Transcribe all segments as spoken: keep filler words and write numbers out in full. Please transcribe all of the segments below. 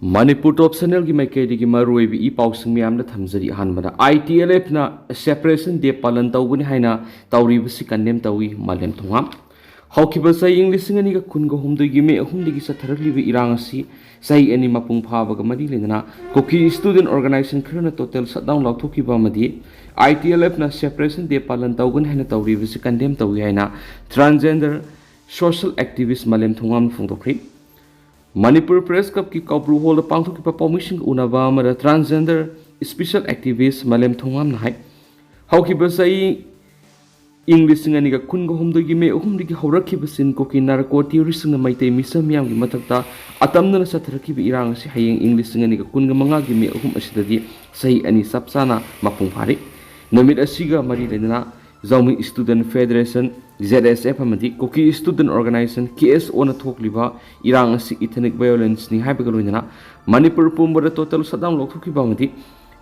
ꯃꯅꯤꯄꯨꯔ ꯇꯣꯞ ꯆꯦꯅꯦꯜꯒꯤ ꯃꯥꯏꯀꯩꯗꯒꯤ ꯃꯔꯨꯑꯣꯏꯕ ꯏ ꯄꯥꯎꯁꯤꯡ ꯃꯌꯥꯝꯗ ꯊꯝꯖꯔꯤ꯫ ꯑꯍꯥꯟꯕꯗ, ꯑꯥꯏ ꯇꯤ ꯑꯦꯜ ꯑꯦꯐꯅ Separation Day ꯄꯥꯂꯟ ꯇꯧꯒꯅꯤ ꯍꯥꯏꯅ ꯇꯧꯔꯤꯕꯁꯤ ꯀꯟꯗꯦꯝ ꯇꯧꯏ, ꯃꯥꯂꯦꯝ ꯊꯣꯡꯉꯥꯝ꯫ ꯍꯧꯈꯤꯕ ꯆꯍꯤ ꯏꯪ ꯂꯤꯁꯤꯡ ꯑꯅꯤꯒ ꯀꯨꯟꯒ ꯍꯨꯝꯗꯣꯏꯒꯤ ꯃꯦ ꯑꯍꯨꯝꯗꯒꯤ ꯆꯠꯊꯔꯛꯂꯤꯕ ꯏꯔꯥꯡ ꯑꯁꯤ ꯆꯍꯤ ꯑꯅꯤ ꯃꯄꯨꯡ ꯐꯥꯕꯒ ꯃꯔꯤ ꯂꯩꯅꯅ ꯀꯨꯀꯤ ꯏꯁꯇꯨꯗꯦꯟ ꯑꯣꯔꯒꯅꯥꯏꯖꯦꯁꯟ ꯈꯔꯅ ꯇꯣꯇꯦꯜ ꯁꯠꯗꯥꯎꯟ ꯂꯥꯎꯊꯣꯛꯈꯤꯕ ꯑꯃꯗꯤ ꯑꯥꯏ ꯇꯤ ꯑꯦꯜ ꯑꯦꯐꯅ Separation Day ꯄꯥꯂꯟ ꯇꯧꯒꯅꯤ ꯍꯥꯏꯅ ꯇꯧꯔꯤꯕꯁꯤ ꯀꯟꯗꯦꯝ ꯇꯧꯏ ꯍꯥꯏꯅ ꯇ꯭ꯔꯥꯟꯁꯖꯦꯟꯗꯔ ꯁꯣꯁꯤꯌꯦꯜ ꯑꯦꯛꯇꯤꯚꯤꯁ ꯃꯥꯂꯦꯝ ꯊꯣꯡꯉꯥꯝꯅ ꯐꯣꯡꯗꯣꯛꯈ꯭ꯔꯤ꯫ ꯃꯅꯤꯄꯨꯔ ꯄ꯭ꯔꯦꯁ ꯀ꯭ꯂꯕꯀꯤ ꯀꯧꯕ꯭ꯔꯨ ꯍꯣꯜꯗ ꯄꯥꯡꯊꯣꯛꯈꯤꯕ ꯄꯥꯎꯃꯤꯁꯤꯡꯒ ꯎꯅꯕ ꯑꯃꯗ ꯇ꯭ꯔꯥꯟꯁꯖꯦꯟꯗꯔ ꯏꯁꯄꯤꯁꯦꯜ ꯑꯦꯛꯇꯤꯚꯤꯁ ꯃꯥꯂꯦꯝ ꯊꯣꯡꯉꯥꯝꯅ ꯍꯥꯏ, ꯍꯧꯈꯤꯕ ꯆꯍꯤ ꯏꯪ ꯂꯤꯁꯤꯡ ꯑꯅꯤꯒ ꯀꯨꯟꯒ ꯍꯨꯝꯗꯣꯏꯒꯤ ꯃꯦ ꯑꯍꯨꯝꯗꯒꯤ ꯍꯧꯔꯛꯈꯤꯕ ꯆꯤꯟ ꯀꯨꯀꯤ ꯅꯥꯔꯀꯣ ꯇꯦꯔꯣꯔꯤꯁꯁꯤꯡꯅ ꯃꯩꯇꯩ ꯃꯤꯆꯝ ꯃꯤꯌꯥꯝꯒꯤ ꯃꯊꯛꯇ ꯑꯇꯝꯅꯅ ꯆꯠꯊꯔꯛꯈꯤꯕ ꯏꯔꯥꯡ ꯑꯁꯤ ꯍꯌꯦꯡ ꯏꯪ ꯂꯤꯁꯤꯡ ꯑꯅꯤꯒ ꯀꯨꯟꯒ ꯃꯉꯥꯒꯤ ꯃꯦ ꯑꯍꯨꯝ ꯑꯁꯤꯗꯗꯤ ꯆꯍꯤ ꯑꯅꯤ ꯆꯞ ꯆꯥꯅ ꯃꯄꯨꯡ ꯐꯥꯔꯤ꯫ ꯅꯨꯃꯤꯠ ꯑꯁꯤꯒ ꯃꯔꯤ ꯂꯩꯅꯅ ꯖꯥꯎꯃꯤ ꯏꯁꯇꯨꯗꯦꯟ ꯐꯦꯗꯔꯦꯁꯟ, ꯖꯦꯠ ꯑꯦꯁ ꯑꯦꯐ, ꯑꯃꯗꯤ ꯀꯨꯀꯤ ꯏꯁꯇꯨꯗꯦꯟ ꯑꯣꯔꯒꯅꯥꯏꯖꯦꯁꯟ, ꯀꯦ ꯑꯦꯁ ꯑꯣꯅ ꯊꯣꯛꯂꯤꯕ ꯏꯔꯥꯡ ꯑꯁꯤ ꯏꯊꯅꯤꯛ ꯚꯥꯏꯑꯣꯂꯦꯟꯁꯅꯤ ꯍꯥꯏꯕꯒ ꯂꯣꯏꯅꯅ ꯃꯅꯤꯄꯨꯔ ꯄꯨꯝꯕꯗ ꯇꯣꯇꯦꯜ ꯁꯠꯗꯥꯎꯟ ꯂꯧꯊꯣꯛꯈꯤꯕ ꯑꯃꯗꯤ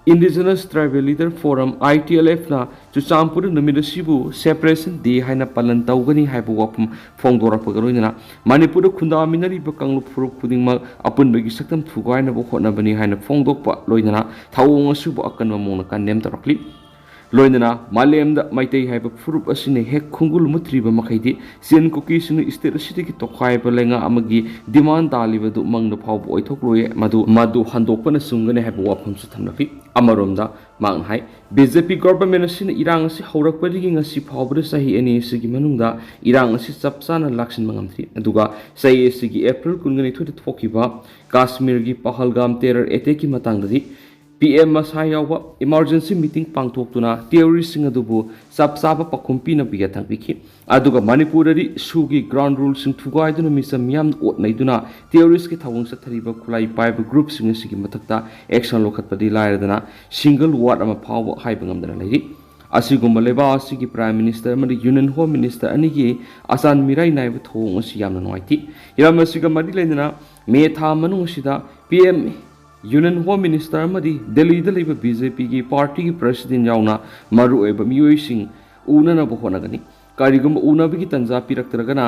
ꯏꯟꯗꯤꯖꯤꯅꯁ ꯇ꯭ꯔꯥꯏꯕꯦꯜ ꯂꯤꯗꯔ ꯐꯣꯔꯝ, ꯑꯥꯏ ꯇꯤ ꯑꯦꯜ ꯑꯦꯐꯅ ꯆꯨꯔꯆꯥꯟꯄꯨꯔꯗ ꯅꯨꯃꯤꯠ ꯑꯁꯤꯕꯨ Separation Day ꯍꯥꯏꯅ ꯄꯥꯂꯟ ꯇꯧꯒꯅꯤ ꯍꯥꯏꯕ ꯋꯥꯐꯝ ꯐꯣꯡꯗꯣꯔꯛꯄꯒ ꯂꯣꯏꯅꯅ ꯃꯅꯤꯄꯨꯔꯗ ꯈꯨꯟꯗꯥꯃꯤꯟꯅꯔꯤꯕ ꯀꯥꯡꯂꯨꯞ ꯐꯨꯔꯨꯞ ꯈꯨꯗꯤꯡꯃꯛ ꯑꯄꯨꯟꯕꯒꯤ ꯁꯛꯇꯝ ꯊꯨꯒꯥꯏꯅꯕ ꯍꯣꯠꯅꯕꯅꯤ ꯍꯥꯏꯅ ꯐꯣꯡꯗꯣꯛꯄ ꯂꯣꯏꯅꯅ ꯊꯧꯑꯣꯡ ꯑꯁꯤꯕꯨ ꯑꯀꯟꯕ ꯃꯑꯣꯡꯗ ꯀꯟꯗꯦꯝ ꯇꯧꯔꯛꯂꯤ꯫ ꯂꯣꯏꯅꯅ ꯃꯥꯂꯦꯝꯗ ꯃꯩꯇꯩ ꯍꯥꯏꯕ ꯐꯨꯔꯨꯞ ꯑꯁꯤꯅ ꯍꯦꯛ ꯈꯣꯡꯒꯨꯜ ꯃꯨꯠꯇ꯭ꯔꯤꯕ ꯃꯈꯩꯗꯤ ꯆꯤꯟ ꯀꯨꯀꯤꯁꯤꯡꯅ ꯏꯁꯇꯦꯠ ꯑꯁꯤꯗꯒꯤ ꯇꯣꯈꯥꯏꯕ ꯂꯩꯉꯥꯛ ꯑꯃꯒꯤ ꯗꯤꯃꯥꯟ ꯇꯥꯜꯂꯤꯕꯗꯨ ꯃꯪꯗ ꯐꯥꯎꯕ ꯑꯣꯏꯊꯣꯛꯂꯣꯏ, ꯃꯗꯨ, ꯃꯗꯨ ꯍꯟꯗꯣꯛꯄꯅ ꯆꯨꯝꯒꯅꯤ ꯍꯥꯏꯕ ꯋꯥꯐꯝꯁꯨ ꯊꯝꯂꯛꯂꯤ꯫ ꯑꯃꯔꯣꯝꯗ ꯃꯍꯥꯛꯅ ꯍꯥꯏ, ꯕꯤ ꯖꯦ ꯄꯤ ꯒꯣꯚꯔꯟꯃꯦꯟꯠ ꯑꯁꯤꯅ ꯏꯔꯥꯡ ꯑꯁꯤ ꯍꯧꯔꯛꯄꯗꯒꯤ ꯉꯁꯤ ꯐꯥꯎꯕꯗ ꯆꯍꯤ ꯑꯅꯤ ꯑꯁꯤꯒꯤ ꯃꯅꯨꯡꯗ ꯏꯔꯥꯡ ꯑꯁꯤ ꯆꯞ ꯆꯥꯅ ꯂꯥꯛꯁꯤꯟꯕ ꯉꯝꯗ꯭ꯔꯤ꯫ ꯑꯗꯨꯒ ꯆꯍꯤ ꯑꯁꯤꯒꯤ ꯑꯦꯄ꯭ꯔꯤꯜ ꯀꯨꯟꯒ ꯅꯤꯊꯣꯏꯗ ꯊꯣꯛꯈꯤꯕ ꯀꯥꯁꯃꯤꯔꯒꯤ ꯄꯍꯜꯒꯥꯝ ꯇꯦꯔꯔ ꯑꯦꯇꯦꯛꯀꯤ ꯃꯇꯥꯡꯗꯗꯤ ꯄꯤ ꯑꯦꯝ ꯃꯁꯥ ꯌꯥꯎꯕ ꯏꯃꯥꯔꯖꯦꯟꯁꯤ ꯃꯤꯇꯤꯡ ꯄꯥꯡꯊꯣꯛꯇꯨꯅ ꯇꯦꯔꯣꯔꯤꯁꯁꯤꯡ ꯑꯗꯨꯕꯨ ꯆꯞ ꯆꯥꯕ ꯄꯥꯎꯈꯨꯝ ꯄꯤꯅꯕ ꯌꯥꯊꯪ ꯄꯤꯈꯤ꯫ ꯑꯗꯨꯒ ꯃꯅꯤꯄꯨꯔꯗꯗꯤ ꯁꯨꯒꯤ ꯒ꯭ꯔꯥꯎꯟ ꯔꯨꯜꯁꯤꯡ ꯊꯨꯒꯥꯏꯗꯨꯅ ꯃꯤꯆꯝ ꯃꯤꯌꯥꯝꯅ ꯑꯣꯠ ꯅꯩꯗꯨꯅ ꯇꯦꯔꯣꯔꯤꯁꯀꯤ ꯊꯧꯑꯣꯡ ꯆꯠꯊꯔꯤꯕ ꯈꯨꯠꯂꯥꯏ ꯄꯥꯏꯕ ꯒ꯭ꯔꯨꯞꯁꯤꯡ ꯑꯁꯤꯒꯤ ꯃꯊꯛꯇ ꯑꯦꯛꯁꯟ ꯂꯧꯈꯠꯄꯗꯤ ꯂꯥꯏꯔꯗꯅ ꯁꯤꯡꯒꯜ ꯋꯥꯔꯗ ꯑꯃ ꯐꯥꯎꯕ ꯍꯥꯏꯕ ꯉꯝꯗꯅ ꯂꯩꯔꯤ꯫ ꯑꯁꯤꯒꯨꯝꯕ ꯂꯩꯕꯥꯛ ꯑꯁꯤꯒꯤ ꯄ꯭ꯔꯥꯏꯝ ꯃꯤꯅꯤꯁꯇꯔ ꯑꯃꯗꯤ ꯌꯨꯅꯤꯌꯟ ꯍꯣꯝ ꯃꯤꯅꯤꯁꯇꯔ ꯑꯅꯤꯒꯤ ꯑꯆꯥꯟ ꯃꯤꯔꯥꯏ ꯅꯥꯏꯕ ꯊꯧꯑꯣꯡ ꯑꯁꯤ ꯌꯥꯝꯅ ꯅꯨꯡꯉꯥꯏꯇꯦ꯫ ꯍꯤꯔꯝ ꯑꯁꯤꯒ ꯃꯔꯤ ꯂꯩꯅꯅ ꯃꯦ ꯊꯥ ꯃꯅꯨꯡ ꯑꯁꯤꯗ P M, union home minister ꯑꯃꯗꯤ ꯗꯦꯜꯂꯤꯗ ꯂꯩꯕ ꯕꯤ ꯖꯦ ꯄꯤꯒꯤ ꯄꯥꯔꯇꯤꯒꯤ ꯄ꯭ꯔꯦꯁꯤꯗꯦꯟꯠ ꯌꯥꯎꯅ ꯃꯔꯨꯑꯣꯏꯕ ꯃꯤꯑꯣꯏꯁꯤꯡ ꯎꯅꯅꯕ ꯍꯣꯠꯅꯒꯅꯤ꯫ ꯀꯔꯤꯒꯨꯝꯕ ꯎꯅꯕꯒꯤ ꯇꯥꯟꯖꯥ ꯄꯤꯔꯛꯇ꯭ꯔꯒꯅ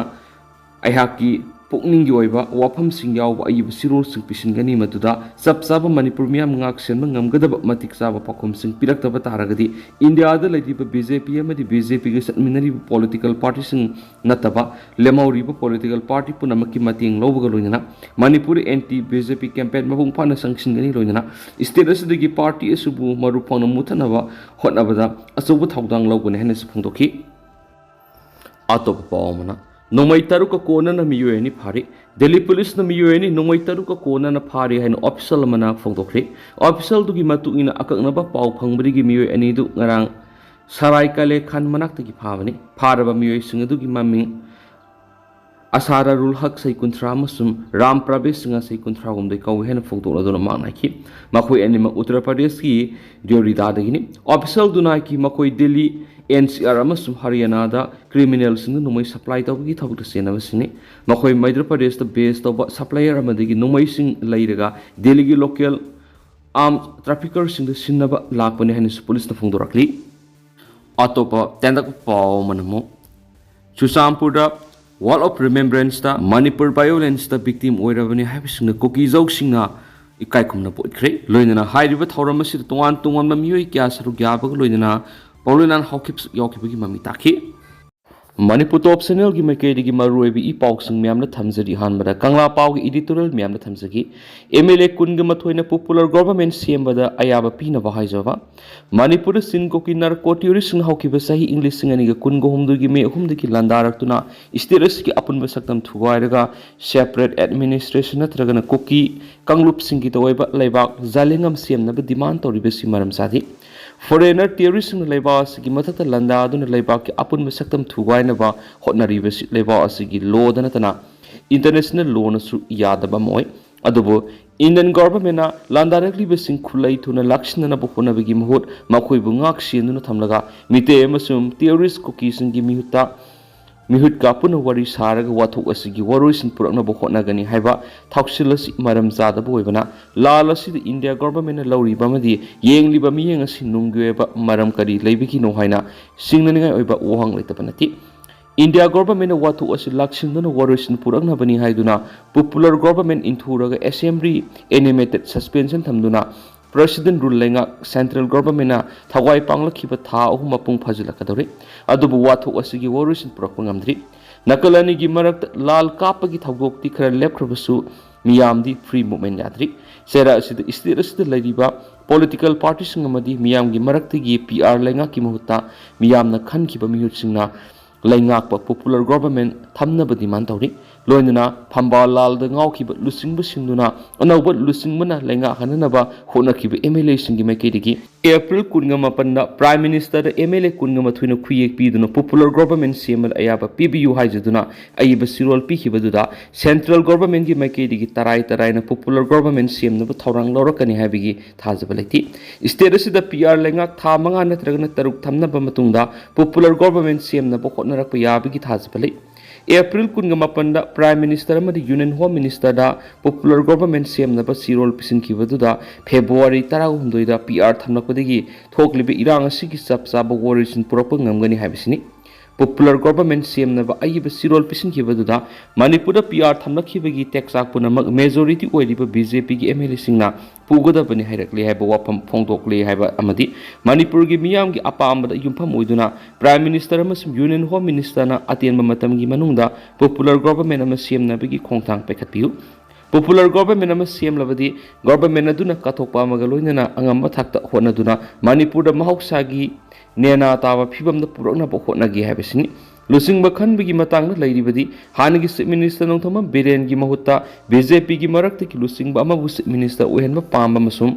ꯑꯩꯍꯥꯛꯀꯤ ꯄꯨꯛꯅꯤꯡꯒꯤ ꯑꯣꯏꯕ ꯋꯥꯐꯝꯁꯤꯡ ꯌꯥꯎꯕ ꯑꯏꯕ ꯆꯦꯔꯣꯜꯁꯤꯡ ꯄꯤꯁꯤꯟꯒꯅꯤ꯫ ꯃꯗꯨꯗ ꯆꯞ ꯆꯥꯕ ꯃꯅꯤꯄꯨꯔ ꯃꯤꯌꯥꯝ ꯉꯥꯛ ꯁꯦꯟꯕ ꯉꯝꯒꯗꯕ ꯃꯇꯤꯛ ꯆꯥꯕ ꯄꯥꯎꯈꯨꯝꯁꯤꯡ ꯄꯤꯔꯛꯇꯕ ꯇꯥꯔꯒꯗꯤ, ꯏꯟꯗꯤꯌꯥꯗ ꯂꯩꯔꯤꯕ ꯕꯤ ꯖꯦ ꯄꯤ ꯑꯃꯗꯤ ꯕꯤ ꯖꯦ ꯄꯤꯒ ꯆꯠꯃꯤꯟꯅꯔꯤꯕ ꯄꯣꯂꯤꯇꯤꯀꯦꯜ ꯄꯥꯔꯇꯤꯁꯤꯡ ꯅꯠꯇꯕ ꯂꯦꯝꯍꯧꯔꯤꯕ ꯄꯣꯂꯤꯇꯤꯀꯦꯜ ꯄꯥꯔꯇꯤ ꯄꯨꯝꯅꯃꯛꯀꯤ ꯃꯇꯦꯡ ꯂꯧꯕꯒ ꯂꯣꯏꯅꯅ ꯃꯅꯤꯄꯨꯔ ꯑꯦꯟꯇꯤ ꯕꯤ ꯖꯦ ꯄꯤ ꯀꯦꯝꯄꯦꯟ ꯃꯄꯨꯡ ꯐꯥꯅ ꯆꯪꯁꯤꯟꯒꯅꯤ꯫ ꯂꯣꯏꯅꯅ ꯁ꯭ꯇꯦꯠ ꯑꯁꯤꯗꯒꯤ ꯄꯥꯔꯇꯤ ꯑꯁꯤꯕꯨ ꯃꯔꯨ ꯐꯪꯅ ꯃꯨꯠꯊꯠꯅꯕ ꯍꯣꯠꯅꯕꯗ ꯑꯆꯧꯕ ꯊꯧꯗꯥꯡ ꯂꯧꯒꯅꯤ ꯍꯥꯏꯅꯁꯨ ꯐꯣꯡꯗꯣꯛꯈꯤ꯫ ꯑꯇꯣꯞꯄ ꯄꯥꯎ ꯑꯃꯅ, ꯅꯣꯡꯃꯩ ꯇꯔꯨꯛꯀ ꯀꯣꯟꯅꯅ ꯃꯤꯑꯣꯏ ꯑꯅꯤ ꯐꯥꯔꯤ꯫ ꯗꯦꯜꯂꯤ ꯄꯨꯂꯤꯁꯅ ꯃꯤꯑꯣꯏ ꯑꯅꯤ ꯅꯣꯡꯃꯩ ꯇꯔꯨꯛꯀ ꯀꯣꯟꯅꯅ ꯐꯥꯔꯤ ꯍꯥꯏꯅ ꯑꯣꯐꯤꯁꯤꯌꯦꯜ ꯑꯃꯅ ꯐꯣꯡꯗꯣꯛꯈ꯭ꯔꯦ꯫ ꯑꯣꯐꯤꯁꯤꯌꯦꯜꯗꯨꯒꯤ ꯃꯇꯨꯡ ꯏꯟꯅ, ꯑꯀꯛꯅꯕ ꯄꯥꯎ ꯐꯪꯕꯗꯒꯤ ꯃꯤꯑꯣꯏ ꯑꯅꯤꯗꯨ ꯉꯔꯥꯡ ꯁꯔꯥꯏ ꯀꯥꯂꯦ ꯈꯥꯟ ꯃꯅꯥꯛꯇꯒꯤ ꯐꯥꯕꯅꯤ꯫ ꯐꯥꯔꯕ ꯃꯤꯑꯣꯏꯁꯤꯡ ꯑꯗꯨꯒꯤ ꯃꯃꯤꯡ ꯑꯁꯥꯔꯥꯔꯨꯜ ꯍꯛ, ꯆꯍꯤ ꯀꯨꯟꯊ꯭ꯔꯥ, ꯑꯃꯁꯨꯡ ꯔꯥꯝ ꯄ꯭ꯔꯕꯦꯁ ꯁꯤꯡꯍ, ꯆꯍꯤ ꯀꯨꯟꯊ꯭ꯔꯥꯍꯨꯝꯗꯣꯏ ꯀꯧꯏ ꯍꯥꯏꯅ ꯐꯣꯡꯗꯣꯛꯂꯗꯨꯅ ꯃꯥꯡꯅꯈꯤ꯫ ꯃꯈꯣꯏ ꯑꯅꯤꯃꯛ ꯎꯠꯇꯔ ꯄ꯭ꯔꯗꯦꯁꯀꯤ ꯗ꯭ꯌꯣꯔꯤꯗꯥꯗꯒꯤꯅꯤ꯫ ꯑꯣꯐꯤꯁꯤꯌꯦꯜꯗꯨꯅ ꯍꯥꯏꯈꯤ, ꯃꯈꯣꯏ ꯗꯦꯜꯂꯤ, ꯑꯦꯟ ꯁꯤ ꯑꯥꯔ ꯑꯃꯁꯨꯡ ꯍꯔꯤꯌꯥꯅꯥꯗ ꯀ꯭ꯔꯤꯃꯤꯅꯦꯜꯁꯤꯡꯗ ꯅꯣꯡꯃꯩ ꯁꯄ꯭ꯂꯥꯏ ꯇꯧꯕꯒꯤ ꯊꯕꯛꯇ ꯆꯦꯟꯅꯕꯁꯤꯡꯅꯤ꯫ ꯃꯈꯣꯏ ꯃꯩꯗ꯭ꯔ ꯄ꯭ꯔꯗꯦꯁꯇ ꯕꯦꯁ ꯇꯧꯕ ꯁꯄ꯭ꯂꯥꯏꯌꯔ ꯑꯃꯗꯒꯤ ꯅꯣꯡꯃꯩꯁꯤꯡ ꯂꯩꯔꯒ ꯗꯦꯜꯂꯤꯒꯤ ꯂꯣꯀꯦꯜ ꯑꯥꯔꯝ ꯇ꯭ꯔꯥꯐꯤꯀꯔꯁꯤꯡꯗ ꯁꯤꯟꯅꯕ ꯂꯥꯛꯄꯅꯤ ꯍꯥꯏꯅꯁꯨ ꯄꯨꯂꯤꯁꯅ ꯐꯣꯡꯗꯣꯔꯛꯂꯤ꯫ ꯑꯇꯣꯞꯄ ꯇꯦꯟꯇꯛꯄ ꯄꯥꯎ ꯑꯃꯅ ꯑꯃꯨꯛ, ꯆꯨꯔꯆꯥꯟꯄꯨꯔꯗ Wall of Remembrance ꯇ ꯃꯅꯤꯄꯨꯔ ꯚꯥꯏꯑꯣꯂꯦꯟꯁꯇ ꯚꯤꯛꯇꯤꯝ ꯑꯣꯏꯔꯕꯅꯤ ꯍꯥꯏꯕꯁꯤꯡꯅ ꯀꯨꯀꯤ ꯖꯧꯁꯤꯡꯅ ꯏꯀꯥꯏ ꯈꯨꯝꯅꯕ ꯎꯠꯈ꯭ꯔꯦ꯫ ꯂꯣꯏꯅꯅ ꯍꯥꯏꯔꯤꯕ ꯊꯧꯔꯝ ꯑꯁꯤꯗ ꯇꯣꯉꯥꯟ ꯇꯣꯉꯥꯟꯕ ꯃꯤꯑꯣꯏ ꯀꯌꯥ ꯁꯔꯨꯛ ꯌꯥꯕꯒ ꯂꯣꯏꯅꯅ ꯄꯥꯎꯂꯣꯏꯅꯥꯟ ꯍꯧꯈꯤꯕꯁꯨ ꯌꯥꯎꯈꯤꯕꯒꯤ ꯃꯃꯤ ꯇꯥꯈꯤ꯫ ꯃꯅꯤꯄꯨꯔ ꯇꯣꯞ ꯆꯦꯅꯦꯜꯒꯤ ꯃꯥꯏꯀꯩꯗꯒꯤ ꯃꯔꯨꯑꯣꯏꯕ ꯏ ꯄꯥꯎꯁꯤꯡ ꯃꯌꯥꯝꯅ ꯊꯝꯖꯔꯤ꯫ ꯑꯍꯥꯟꯕꯗ ꯀꯪꯂꯥ ꯄꯥꯎꯒꯤ ꯏꯗꯤꯇꯣꯔꯤꯌꯦꯜ ꯃꯌꯥꯝꯅ ꯊꯝꯖꯒꯦ꯫ ꯑꯦꯝ ꯑꯦꯜ ꯑꯦ ꯀꯨꯟꯒ ꯃꯥꯊꯣꯏꯅ ꯄꯣꯄꯨꯂꯔ ꯒꯣꯚꯔꯟꯃꯦꯟꯠ ꯁꯦꯝꯕꯗ ꯑꯌꯥꯕ ꯄꯤꯅꯕ ꯍꯥꯏꯖꯕ꯫ ꯃꯅꯤꯄꯨꯔꯗ ꯆꯤꯟ ꯀꯣꯀꯤ ꯅꯥꯔꯀꯣ ꯇꯦꯔꯣꯔꯤꯁ꯭ꯠꯁꯤꯡꯅ ꯍꯧꯈꯤꯕ ꯆꯍꯤ ꯏꯪ ꯂꯤꯁꯤꯡ ꯑꯅꯤꯒ ꯀꯨꯟꯒ ꯍꯨꯝꯗꯣꯏꯒꯤ ꯃꯦ ꯑꯍꯨꯝꯗꯒꯤ ꯂꯥꯟꯗꯥꯔꯛꯇꯨꯅ ꯁ꯭ꯇꯦꯠ ꯑꯁꯤꯒꯤ ꯑꯄꯨꯟꯕ ꯁꯛꯇꯝ ꯊꯨꯒꯥꯏꯔꯒ ꯁꯦꯄꯔꯦꯠ ꯑꯦꯗꯃꯤꯅꯤꯁꯇ꯭ꯔꯦꯁꯟ ꯅꯠꯇ꯭ꯔꯒꯅ ꯀꯨꯀꯤ ꯀꯥꯡꯂꯨꯞꯁꯤꯡꯒꯤ ꯇꯧꯑꯣꯏꯕ ꯂꯩꯕꯥꯛ ꯖꯥꯂꯤꯡꯉꯝ ꯁꯦꯝꯅꯕ ꯗꯤꯃꯥꯟ ꯇꯧꯔꯤꯕꯁꯤ ꯃꯔꯝ ꯆꯥꯗꯦ꯫ ꯐꯣꯔꯦꯅꯔ ꯇꯦꯔꯣꯔꯤꯁ꯭ꯠꯁꯤꯡꯅ ꯂꯩꯕꯥꯛ ꯑꯁꯤꯒꯤ ꯃꯊꯛꯇ ꯂꯥꯟꯗꯥꯗꯨꯅ ꯂꯩꯕꯥꯛꯀꯤ ꯑꯄꯨꯟꯕ ꯁꯛꯇꯝ ꯊꯨꯒꯥꯏꯅꯕ ꯍꯣꯠꯅꯔꯤꯕꯁꯤ ꯂꯩꯕꯥꯛ ꯑꯁꯤꯒꯤ ꯂꯣꯗ ꯅꯠꯇꯅ ꯏꯟꯇꯔꯅꯦꯁꯅꯦꯜ ꯂꯣꯅꯁꯨ ꯌꯥꯗꯕ ꯑꯃ ꯑꯣꯏ꯫ ꯑꯗꯨꯕꯨ ꯏꯟꯗꯤꯌꯟ ꯒꯣꯚꯔꯟꯃꯦꯟꯠꯅ ꯂꯥꯟꯗꯥꯔꯛꯂꯤꯕꯁꯤꯡ ꯈꯨꯠꯂꯩ ꯊꯨꯅ ꯂꯥꯛꯁꯤꯟꯅꯅꯕ ꯍꯣꯠꯅꯕꯒꯤ ꯃꯍꯨꯠ ꯃꯈꯣꯏꯕꯨ ꯉꯥꯛ ꯁꯦꯟꯗꯨꯅ ꯊꯝꯂꯒ ꯃꯤꯇꯩ ꯑꯃꯁꯨꯡ ꯇꯦꯔꯣꯔꯤꯁ꯭ꯠ ꯀꯨꯀꯤꯁꯤꯡꯒꯤ ꯃꯤꯍꯨꯠꯇ, ꯃꯤꯍꯨꯠꯀ ꯄꯨꯟꯅ ꯋꯥꯔꯤ ꯁꯥꯔꯒ ꯋꯥꯊꯣꯛ ꯑꯁꯤꯒꯤ ꯋꯥꯔꯣꯏꯁꯤꯟ ꯄꯨꯔꯛꯅꯕ ꯍꯣꯠꯅꯒꯅꯤ ꯍꯥꯏꯕ ꯊꯧꯁꯤꯜ ꯑꯁꯤ ꯃꯔꯝ ꯆꯥꯗꯕ ꯑꯣꯏꯕꯅ ꯂꯥꯜ ꯑꯁꯤꯗ ꯏꯟꯗꯤꯌꯥ ꯒꯣꯚꯔꯟꯃꯦꯟꯠꯅ ꯂꯧꯔꯤꯕ ꯑꯃꯗꯤ ꯌꯦꯡꯂꯤꯕ ꯃꯤꯠꯌꯦꯡ ꯑꯁꯤ ꯅꯨꯡꯒꯤ ꯑꯣꯏꯕ ꯃꯔꯝ ꯀꯔꯤ ꯂꯩꯕꯒꯤꯅꯣ ꯍꯥꯏꯅ ꯆꯤꯡꯅꯅꯤꯡꯉꯥꯏ ꯑꯣꯏꯕ ꯋꯥꯍꯪ ꯂꯩꯇꯕ ꯅꯠꯇꯦ꯫ ꯏꯟꯗꯤꯌꯥ ꯒꯣꯚꯔꯟꯃꯦꯟꯠꯅ ꯋꯥꯊꯣꯛ ꯑꯁꯤ ꯂꯥꯛꯁꯤꯟꯗꯨꯅ ꯋꯥꯔꯣꯏꯁꯤꯟ ꯄꯨꯔꯛꯅꯕꯅꯤ ꯍꯥꯏꯗꯨꯅ ꯄꯣꯄꯨꯂꯔ ꯒꯣꯚꯔꯟꯃꯦꯟꯠ ꯏꯟꯊꯨꯔꯒ ꯑꯦꯁꯦꯝꯕ꯭ꯂꯤ ꯑꯦꯅꯤꯃꯦꯇꯦꯗ ꯁꯁꯄꯦꯟꯁꯟ ꯊꯝꯗꯨꯅ ꯄ꯭ꯔꯦꯁꯤꯗꯦꯟꯠ ꯔꯨꯜ ꯂꯩꯉꯥꯛ ꯁꯦꯟꯇ꯭ꯔꯦꯜ ꯒꯣꯚꯔꯟꯃꯦꯟꯠꯅ ꯊꯋꯥꯏ ꯄꯥꯡꯂꯛꯈꯤꯕ ꯊꯥ ꯑꯍꯨꯝ ꯃꯄꯨꯡ ꯐꯥꯖꯤꯜꯂꯛꯀꯗꯧꯔꯦ꯫ ꯑꯗꯨꯕꯨ ꯋꯥꯊꯣꯛ ꯑꯁꯤꯒꯤ ꯋꯥꯔꯣꯏꯁꯤꯟ ꯄꯨꯔꯛꯄ ꯉꯝꯗ꯭ꯔꯤ꯫ ꯅꯥꯀꯜ ꯑꯅꯤꯒꯤ ꯃꯔꯛꯇ ꯂꯥꯜ ꯀꯥꯞꯄꯒꯤ ꯊꯧꯗꯣꯛꯇꯤ ꯈꯔ ꯂꯦꯞꯈ꯭ꯔꯕꯁꯨ ꯃꯤꯌꯥꯝꯗꯤ ꯐ꯭ꯔꯤ ꯃꯨꯚꯃꯦꯟꯠ ꯌꯥꯗ꯭ꯔꯤ꯫ ꯆꯩꯔꯥ ꯑꯁꯤꯗ ꯁ꯭ꯇꯦꯠ ꯑꯁꯤꯗ ꯂꯩꯔꯤꯕ ꯄꯣꯂꯤꯇꯤꯀꯦꯜ ꯄꯥꯔꯇꯤꯁꯤꯡ ꯑꯃꯗꯤ ꯃꯤꯌꯥꯝꯒꯤ ꯃꯔꯛꯇꯒꯤ ꯄꯤ ꯑꯥꯔ ꯂꯩꯉꯥꯛꯀꯤ ꯃꯍꯨꯠꯇ ꯃꯤꯌꯥꯝꯅ ꯈꯟꯈꯤꯕ ꯃꯤꯍꯨꯠꯁꯤꯡꯅ ꯂꯩꯉꯥꯛꯄ ꯄꯣꯄꯨꯂꯔ ꯒꯣꯚꯔꯟꯃꯦꯟꯠ ꯊꯝꯅꯕ ꯗꯤꯃꯥꯟ ꯇꯧꯔꯤ꯫ ꯂꯣꯏꯅꯅ ꯐꯝꯕꯥꯜ ꯂꯥꯜꯗ ꯉꯥꯎꯈꯤꯕ ꯂꯨꯆꯤꯡꯕꯁꯤꯡꯗꯨꯅ ꯑꯅꯧꯕ ꯂꯨꯆꯤꯡꯕꯅ ꯂꯩꯉꯥꯛ ꯍꯟꯅꯅꯕ ꯍꯣꯠꯅꯈꯤꯕ ꯑꯦꯝ ꯑꯦꯜ ꯑꯦꯁꯤꯡꯒꯤ ꯃꯥꯏꯀꯩꯗꯒꯤ ꯑꯦꯄ꯭ꯔꯤꯜ ꯀꯨꯟꯒ ꯃꯥꯄꯟꯗ ꯄ꯭ꯔꯥꯏꯝ ꯃꯤꯅꯤꯁꯇꯔꯗ ꯑꯦꯝ ꯑꯦꯜ ꯑꯦ ꯀꯨꯟꯒ ꯃꯥꯊꯣꯏꯅ ꯈꯨꯌꯦꯛ ꯄꯤꯗꯨꯅ ꯄꯣꯄꯨꯂꯔ ꯒꯣꯚꯔꯟꯃꯦꯟꯠ ꯁꯦꯝꯕꯗ ꯑꯌꯥꯕ ꯄꯤꯕꯤꯌꯨ ꯍꯥꯏꯖꯗꯨꯅ ꯑꯏꯕ ꯆꯦꯔꯣꯜ ꯄꯤꯈꯤꯕꯗꯨꯗ ꯁꯦꯟꯇ꯭ꯔꯦꯜ ꯒꯣꯚꯔꯟꯃꯦꯟꯠꯀꯤ ꯃꯥꯏꯀꯩꯗꯒꯤ ꯇꯔꯥꯏ ꯇꯔꯥꯏꯅ ꯄꯣꯄꯨꯂꯔ ꯒꯣꯚꯔꯟꯃꯦꯟꯠ ꯁꯦꯝꯅꯕ ꯊꯧꯔꯥꯡ ꯂꯧꯔꯛꯀꯅꯤ ꯍꯥꯏꯕꯒꯤ ꯊꯥꯖꯕ ꯂꯩꯇꯦ꯫ ꯁ꯭ꯇꯦꯠ ꯑꯁꯤꯗ ꯄꯤ ꯑꯥꯔ ꯂꯩꯉꯥꯛ ꯊꯥ ꯃꯉꯥ ꯅꯠꯇ꯭ꯔꯒꯅ ꯇꯔꯨꯛ ꯊꯝꯅꯕ ꯃꯇꯨꯡꯗ ꯄꯣꯄꯨꯂꯔ ꯒꯣꯚꯔꯟꯃꯦꯟꯠ ꯁꯦꯝꯅꯕ ꯍꯣꯠꯅꯔꯛꯄ ꯌꯥꯕꯒꯤ ꯊꯥꯖꯕ ꯂꯩ꯫ ꯑꯦꯄ꯭ꯔꯤꯜ ꯀꯨꯟꯒ ꯃꯥꯄꯟꯗ ꯄ꯭ꯔꯥꯏꯝ ꯃꯤꯅꯤꯁꯇꯔ ꯑꯃꯗꯤ ꯌꯨꯅꯤꯌꯟ ꯍꯣꯝ ꯃꯤꯅꯤꯁꯇꯔꯗ ꯄꯣꯄꯨꯂꯔ ꯒꯣꯚꯔꯟꯃꯦꯟꯠ ꯁꯦꯝꯅꯕ ꯆꯦꯔꯣꯜ ꯄꯤꯁꯤꯟꯈꯤꯕꯗꯨꯗ ꯐꯦꯕ꯭ꯔꯨꯋꯥꯔꯤ ꯇꯔꯥꯍꯨꯝꯗꯣꯏꯗ ꯄꯤ ꯑꯥꯔ ꯊꯝꯂꯛꯄꯗꯒꯤ ꯊꯣꯛꯂꯤꯕ ꯏꯔꯥꯡ ꯑꯁꯤꯒꯤ ꯆꯞ ꯆꯥꯕ ꯋꯥꯔꯣꯏꯁꯤꯟ ꯄꯨꯔꯛꯄ ꯉꯝꯒꯅꯤ ꯍꯥꯏꯕꯁꯤꯅꯤ꯫ ꯄꯣꯄꯨꯂꯔ ꯒꯣꯚꯔꯟꯃꯦꯟꯠ ꯁꯦꯝꯅꯕ ꯑꯏꯕ ꯆꯦꯔꯣꯜ ꯄꯤꯁꯤꯟꯈꯤꯕꯗꯨꯗ ꯃꯅꯤꯄꯨꯔꯗ ꯄꯤ ꯑꯥꯔ ꯊꯝꯂꯛꯈꯤꯕꯒꯤ ꯇꯦꯛꯆꯥꯛ ꯄꯨꯝꯅꯃꯛ ꯃꯦꯖꯣꯔꯤꯇꯤ ꯑꯣꯏꯔꯤꯕ ꯕꯤ ꯖꯦ ꯄꯤꯒꯤ ꯑꯦꯝ ꯑꯦꯜ ꯑꯦꯁꯤꯡꯅ ꯄꯨꯒꯗꯕꯅꯤ ꯍꯥꯏꯔꯛꯂꯤ ꯍꯥꯏꯕ ꯋꯥꯐꯝ ꯐꯣꯡꯗꯣꯛꯂꯤ ꯍꯥꯏꯕ ꯑꯃꯗꯤ ꯃꯅꯤꯄꯨꯔꯒꯤ ꯃꯤꯌꯥꯝꯒꯤ ꯑꯄꯥꯝꯕꯗ ꯌꯨꯝꯐꯝ ꯑꯣꯏꯗꯨꯅ ꯄ꯭ꯔꯥꯏꯝ ꯃꯤꯅꯤꯁꯇꯔ ꯑꯃꯁꯨꯡ ꯌꯨꯅꯤꯌꯟ ꯍꯣꯝ ꯃꯤꯅꯤꯁꯇꯔꯅ ꯑꯇꯦꯟꯕ ꯃꯇꯝꯒꯤ ꯃꯅꯨꯡꯗ ꯄꯣꯄꯨꯂꯔ ꯒꯣꯚꯔꯟꯃꯦꯟꯠ ꯑꯃ ꯁꯦꯝꯅꯕꯒꯤ ꯈꯣꯡꯊꯥꯡ ꯄꯥꯏꯈꯠꯄꯤꯌꯨ꯫ ꯄꯣꯄꯨꯂꯔ ꯒꯣꯚꯔꯟꯃꯦꯟꯠ ꯑꯃ ꯁꯦꯝꯂꯕꯗꯤ ꯒꯣꯚꯔꯟꯃꯦꯟꯠ ꯑꯗꯨꯅ ꯀꯠꯊꯣꯛꯄ ꯑꯃꯒ ꯂꯣꯏꯅꯅ ꯑꯉꯝꯕ ꯊꯥꯛꯇ ꯍꯣꯠꯅꯗꯨꯅ ꯃꯅꯤꯄꯨꯔꯗ ꯃꯍꯧꯁꯥꯒꯤ ꯅꯦꯅꯥ ꯇꯥꯕ ꯐꯤꯕꯝꯗ ꯄꯨꯔꯛꯅꯕ ꯍꯣꯠꯅꯒꯦ ꯍꯥꯏꯕꯁꯤꯅꯤ꯫ ꯂꯨꯆꯤꯡꯕ ꯈꯟꯕꯒꯤ ꯃꯇꯥꯡꯗ ꯂꯩꯔꯤꯕꯗꯤ ꯍꯥꯟꯅꯒꯤ ꯆꯤꯐ ꯃꯤꯅꯤꯁꯇꯔ ꯅꯣꯡꯊꯣꯝꯕꯝ ꯕꯤꯔꯦꯟꯒꯤ ꯃꯍꯨꯠꯇ ꯕꯤ ꯖꯦ ꯄꯤꯒꯤ ꯃꯔꯛꯇꯒꯤ ꯂꯨꯆꯤꯡꯕ ꯑꯃꯕꯨ ꯆꯤꯐ ꯃꯤꯅꯤꯁꯇꯔ ꯑꯣꯏꯍꯟꯕ ꯄꯥꯝꯕ ꯑꯃꯁꯨꯡ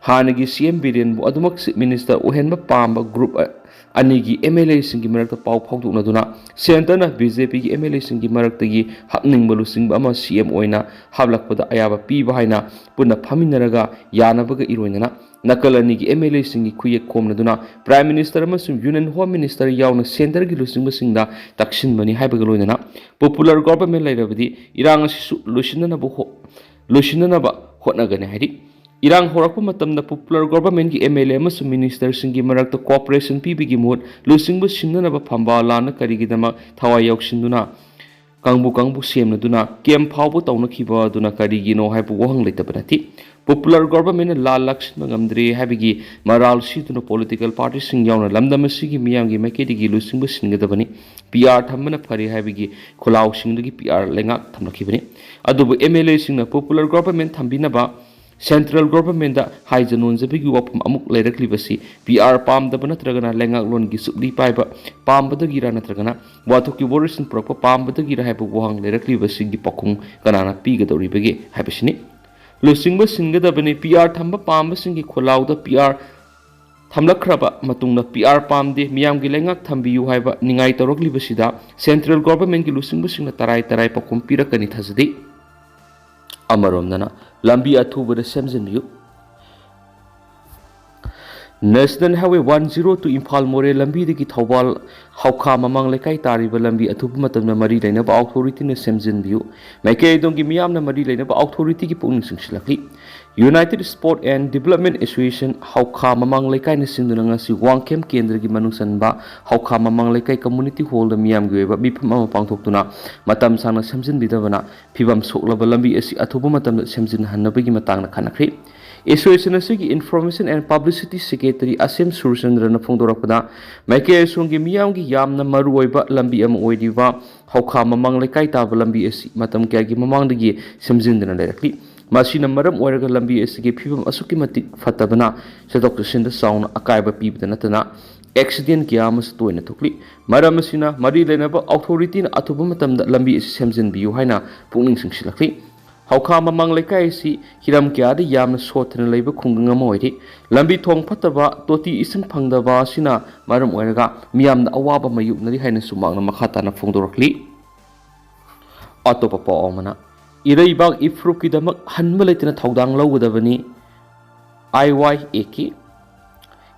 ꯍꯥꯟꯅꯒꯤ ꯁꯤ ꯑꯦꯝ ꯕꯤꯔꯦꯟꯕꯨ ꯑꯗꯨꯃꯛ ꯆꯤꯐ ꯃꯤꯅꯤꯁꯇꯔ ꯑꯣꯏꯍꯟꯕ ꯄꯥꯝꯕ ꯒ꯭ꯔꯨꯞ ꯑ-, ꯑꯅꯤꯒꯤ ꯑꯦꯝ ꯑꯦꯜ ꯑꯦꯁꯤꯡꯒꯤ ꯃꯔꯛꯇ ꯄꯥꯎ ꯐꯥꯎꯗꯣꯛꯅꯗꯨꯅ ꯁꯦꯟꯇꯔꯅ ꯕꯤ ꯖꯦ ꯄꯤꯒꯤ ꯑꯦꯝ ꯑꯦꯜ ꯑꯦꯁꯤꯡꯒꯤ ꯃꯔꯛꯇꯒꯤ ꯍꯥꯞꯅꯤꯡꯕ ꯂꯨꯆꯤꯡꯕ ꯑꯃ ꯁꯤ ꯑꯦꯝ ꯑꯣꯏꯅ ꯍꯥꯞꯂꯛꯄꯗ ꯑꯌꯥꯕ ꯄꯤꯕ ꯍꯥꯏꯅ ꯄꯨꯟꯅ ꯐꯝꯃꯤꯟꯅꯔꯒ ꯌꯥꯅꯕꯒ ꯏꯔꯣꯏꯅꯅ ꯅꯥꯀꯜ ꯑꯅꯤꯒꯤ ꯑꯦꯝ ꯑꯦꯜ ꯑꯦꯁꯤꯡꯒꯤ ꯈꯨꯌꯦꯛ ꯈꯣꯝꯂꯗꯨꯅ ꯄ꯭ꯔꯥꯏꯝ ꯃꯤꯅꯤꯁꯇꯔ ꯑꯃꯁꯨꯡ ꯌꯨꯅꯤꯌꯟ ꯍꯣꯝ ꯃꯤꯅꯤꯁꯇꯔ ꯌꯥꯎꯅ ꯁꯦꯟꯇꯔꯒꯤ ꯂꯨꯆꯤꯡꯕꯁꯤꯡꯗ ꯇꯛꯁꯤꯟꯕꯅꯤ ꯍꯥꯏꯕꯒ ꯂꯣꯏꯅꯅ ꯄꯣꯄꯨꯂꯔ ꯒꯣꯚꯔꯟꯃꯦꯟꯠ ꯂꯩꯔꯕꯗꯤ ꯏꯔꯥꯡ ꯑꯁꯤꯁꯨ ꯂꯣꯏꯁꯤꯟꯅꯅꯕ ꯍꯣ-, ꯂꯣꯏꯁꯤꯟꯅꯅꯕ ꯍꯣꯠꯅꯒꯅꯤ ꯍꯥꯏꯔꯤ꯫ ꯏꯔꯥꯡ ꯍꯧꯔꯛꯄ ꯃꯇꯝꯗ popular governmentꯀꯤ MLA ꯑꯃꯁꯨꯡ ministerꯁꯤꯡꯒꯤ ꯃꯔꯛꯇ cooperation ꯄꯤꯕꯒꯤ ꯃꯍꯨꯠ ꯂꯨꯆꯤꯡꯕ ꯁꯤꯟꯅꯅꯕ ꯐꯝꯕꯥꯜ ꯂꯥꯟꯅ ꯀꯔꯤꯒꯤꯗꯃꯛ ꯊꯋꯥꯏ ꯌꯥꯎꯁꯤꯟꯗꯨꯅ ꯀꯥꯡꯕꯨ ꯀꯥꯡꯕꯨ ꯁꯦꯝꯅꯗꯨꯅ camp ꯐꯥꯎꯕ ꯇꯧꯅꯈꯤꯕ ꯑꯗꯨꯅ ꯀꯔꯤꯒꯤꯅꯣ ꯍꯥꯏꯕ ꯋꯥꯍꯪ ꯂꯩꯇꯕ ꯅꯠꯇꯦ꯫ Popular governmentꯅ ꯂꯥꯟ ꯂꯥꯛꯁꯤꯟꯕ ꯉꯝꯗ꯭ꯔꯦ ꯍꯥꯏꯕꯒꯤ ꯃꯔꯥꯜ ꯁꯤꯗꯨꯅ political partyꯁꯤꯡ ꯌꯥꯎꯅ ꯂꯝꯗꯝ ꯑꯁꯤꯒꯤ ꯃꯤꯌꯥꯝꯒꯤ ꯃꯥꯏꯀꯩꯗꯒꯤ ꯂꯨꯆꯤꯡꯕ ꯁꯤꯟꯒꯗꯕꯅꯤ, PR ꯊꯝꯕꯅ ꯐꯔꯦ ꯍꯥꯏꯕꯒꯤ ꯈꯣꯜꯂꯥꯎꯁꯤꯡꯗꯒꯤ PR ꯂꯩꯉꯥꯛ ꯊꯝꯂꯛꯈꯤꯕꯅꯤ꯫ ꯑꯗꯨꯕꯨ MLAꯁꯤꯡꯅ popular government ꯊꯝꯕꯤꯅꯕ central governmentꯗ ꯍꯥꯏꯖ ꯅꯣꯟꯖꯕꯒꯤ ꯋꯥꯐꯝ ꯑꯃꯨꯛ ꯂꯩꯔꯛꯂꯤꯕꯁꯤ PR ꯄꯥꯝꯗꯕ ꯅꯠꯇ꯭ꯔꯒꯅ ꯂꯩꯉꯥꯛꯂꯣꯟꯒꯤ ꯆꯨꯞꯂꯤ ꯄꯥꯏꯕ ꯄꯥꯝꯕꯗꯒꯤꯔ ꯅꯠꯇ꯭ꯔꯒꯅ ꯋꯥꯊꯣꯛꯀꯤ ꯋꯥꯔꯤꯁꯤꯡ ꯄꯨꯔꯛꯄ ꯄꯥꯝꯕꯗꯒꯤꯔ ꯍꯥꯏꯕ ꯋꯥꯍꯪ ꯂꯩꯔꯛꯂꯤꯕꯁꯤꯒꯤ ꯄꯥꯎꯈꯨꯝ ꯀꯅꯥꯅ ꯄꯤꯒꯗꯧꯔꯤꯕꯒꯦ ꯍꯥꯏꯕꯁꯤꯅꯤ꯫ ꯂꯨꯆꯤꯡꯕ ꯁꯤꯟꯒꯗꯕꯅꯤ꯫ PR ꯊꯝꯕ ꯄꯥꯝꯕꯁꯤꯡꯒꯤ ꯈꯣꯜꯂꯥꯎꯗ PR ꯊꯝꯂꯛꯈ꯭ꯔꯕ ꯃꯇꯨꯡꯗ PR ꯄꯥꯝꯗꯦ, ꯃꯤꯌꯥꯝꯒꯤ ꯂꯩꯉꯥꯛ ꯊꯝꯕꯤꯌꯨ ꯍꯥꯏꯕ ꯅꯤꯡꯉꯥꯏ ꯇꯧꯔꯛꯂꯤꯕꯁꯤꯗ central governmentꯀꯤ ꯂꯨꯆꯤꯡꯕꯁꯤꯡꯅ ꯇꯔꯥꯏ ꯇꯔꯥꯏ ꯄꯥꯎꯈꯨꯝ ꯄꯤꯔꯛꯀꯅꯤ ꯊꯥꯖꯗꯦ꯫ ꯑꯃꯔꯣꯝꯗꯅ ꯂꯝꯕꯤ ꯑꯊꯨꯕꯗ ꯁꯦꯝꯖꯤꯟꯕꯤꯌꯨ꯫ National Highway one zero two Imphal ꯃꯣꯔꯦ ꯂꯝꯕꯤꯗꯒꯤ ꯊꯧꯕꯥꯜ ꯍꯧꯈꯥ ꯃꯃꯥꯡ ꯂꯩꯀꯥꯏ ꯇꯥꯔꯤꯕ ꯂꯝꯕꯤ ꯑꯊꯨꯕ ꯃꯇꯝꯗ ꯃꯔꯤ ꯂꯩꯅꯕ authorityꯅ ꯁꯦꯝꯖꯤꯟꯕꯤꯌꯨ꯫ ꯃꯥꯏꯀꯩ ꯑꯗꯣꯝꯒꯤ ꯃꯤꯌꯥꯝꯅ ꯃꯔꯤ ꯂꯩꯅꯕ authorityꯒꯤ ꯄꯨꯛꯅꯤꯡ ꯆꯤꯡꯁꯤꯜꯂꯛꯂꯤ꯫ United Sport and Development Association ꯍꯧꯈꯥ ꯃꯃꯥꯡ ꯂꯩꯀꯥꯏꯅ ꯁꯤꯟꯗꯨꯅ ꯉꯁꯤ ꯋꯥꯡꯈꯦꯝ ꯀꯦꯟꯗ꯭ꯔꯒꯤ ꯃꯅꯨꯡ ꯆꯟꯕ ꯍꯧꯈꯥ ꯃꯃꯥꯡ ꯂꯩꯀꯥꯏ community hallꯗ ꯃꯤꯌꯥꯝꯒꯤ ꯑꯣꯏꯕ ꯃꯤꯐꯝ ꯑꯃ ꯄꯥꯡꯊꯣꯛꯇꯨꯅ ꯃꯇꯝ ꯁꯥꯡꯅ ꯁꯦꯝꯖꯤꯟꯕꯤꯗꯕꯅ ꯐꯤꯕꯝ ꯁꯣꯛꯂꯕ ꯂꯝꯕꯤ ꯑꯁꯤ ꯑꯊꯨꯕ ꯃꯇꯝꯗ ꯁꯦꯝꯖꯤꯟꯍꯟꯅꯕꯒꯤ ꯃꯇꯥꯡꯗ ꯈꯟꯅꯈ꯭ꯔꯦ꯫ Association ꯑꯁꯤꯒꯤ Information and Publicity Secretary ꯑꯁꯦꯝ ꯁꯨꯔꯆꯟꯗ꯭ꯔꯅ ꯐꯣꯡꯗꯣꯔꯛꯄꯗ, ꯃꯥꯏꯀꯩ ꯑꯁꯣꯝꯒꯤ ꯃꯤꯌꯥꯝꯒꯤ ꯌꯥꯝꯅ ꯃꯔꯨꯑꯣꯏꯕ ꯂꯝꯕꯤ ꯑꯃ ꯑꯣꯏꯔꯤꯕ ꯍꯧꯈꯥ ꯃꯃꯥꯡ ꯂꯩꯀꯥꯏ ꯇꯥꯕ ꯂꯝꯕꯤ ꯑꯁꯤ ꯃꯇꯝ ꯀꯌꯥꯒꯤ ꯃꯃꯥꯡꯗꯒꯤ ꯁꯦꯝꯖꯤꯟꯗꯨꯅ ꯂꯩꯔꯛꯂꯤ꯫ ꯃꯁꯤꯅ ꯃꯔꯝ ꯑꯣꯏꯔꯒ ꯂꯝꯕꯤ ꯑꯁꯤꯒꯤ ꯐꯤꯕꯝ ꯑꯁꯨꯛꯀꯤ ꯃꯇꯤꯛ ꯐꯠꯇꯕꯅ ꯆꯠꯊꯣꯛ ꯆꯠꯁꯤꯟꯗ ꯆꯥꯎꯅ ꯑꯀꯥꯏꯕ ꯄꯤꯕꯗ ꯅꯠꯇꯅ accident ꯀꯌꯥ ꯑꯃꯁꯨ ꯇꯣꯏꯅ ꯊꯣꯛꯂꯤ꯫ ꯃꯔꯝ ꯑꯁꯤꯅ ꯃꯔꯤ ꯂꯩꯅꯕ authorityꯅ ꯑꯊꯨꯕ ꯃꯇꯝꯗ ꯂꯝꯕꯤ ꯑꯁꯤ ꯁꯦꯝꯖꯤꯟꯕꯤꯌꯨ ꯍꯥꯏꯅ ꯄꯨꯛꯅꯤꯡ ꯆꯤꯡꯁꯤꯜꯂꯛꯂꯤ꯫ ꯍꯧꯈꯥ ꯃꯃꯥꯡ ꯂꯩꯀꯥꯏ ꯑꯁꯤ ꯍꯤꯔꯝ ꯀꯌꯥꯗ ꯌꯥꯝꯅ ꯁꯣꯠꯊꯅ ꯂꯩꯕ ꯈꯨꯡꯒꯪ ꯑꯃ ꯑꯣꯏꯔꯤ꯫ ꯂꯝꯕꯤ ꯊꯣꯡ ꯐꯠꯇꯕ, ꯇꯣꯇꯤ ꯏꯁꯤꯡ ꯐꯪꯗꯕ ꯑꯁꯤꯅ ꯃꯔꯝ ꯑꯣꯏꯔꯒ ꯃꯤꯌꯥꯝꯅ ꯑꯋꯥꯕ ꯃꯥꯌꯣꯛꯅꯔꯤ ꯍꯥꯏꯅꯁꯨ ꯃꯍꯥꯛꯅ ꯃꯈꯥ ꯇꯥꯅ ꯐꯣꯡꯗꯣꯔꯛꯂꯤ꯫ ꯑꯇꯣꯞꯄ ꯄꯥꯎ ꯑꯃꯅ, ꯏꯔꯩꯕꯥꯛ ꯏꯐꯨꯔꯨꯞꯀꯤꯗꯃꯛ ꯍꯟꯕ ꯂꯩꯇꯅ ꯊꯧꯗꯥꯡ ꯂꯧꯒꯗꯕꯅꯤ, IYAꯀꯤ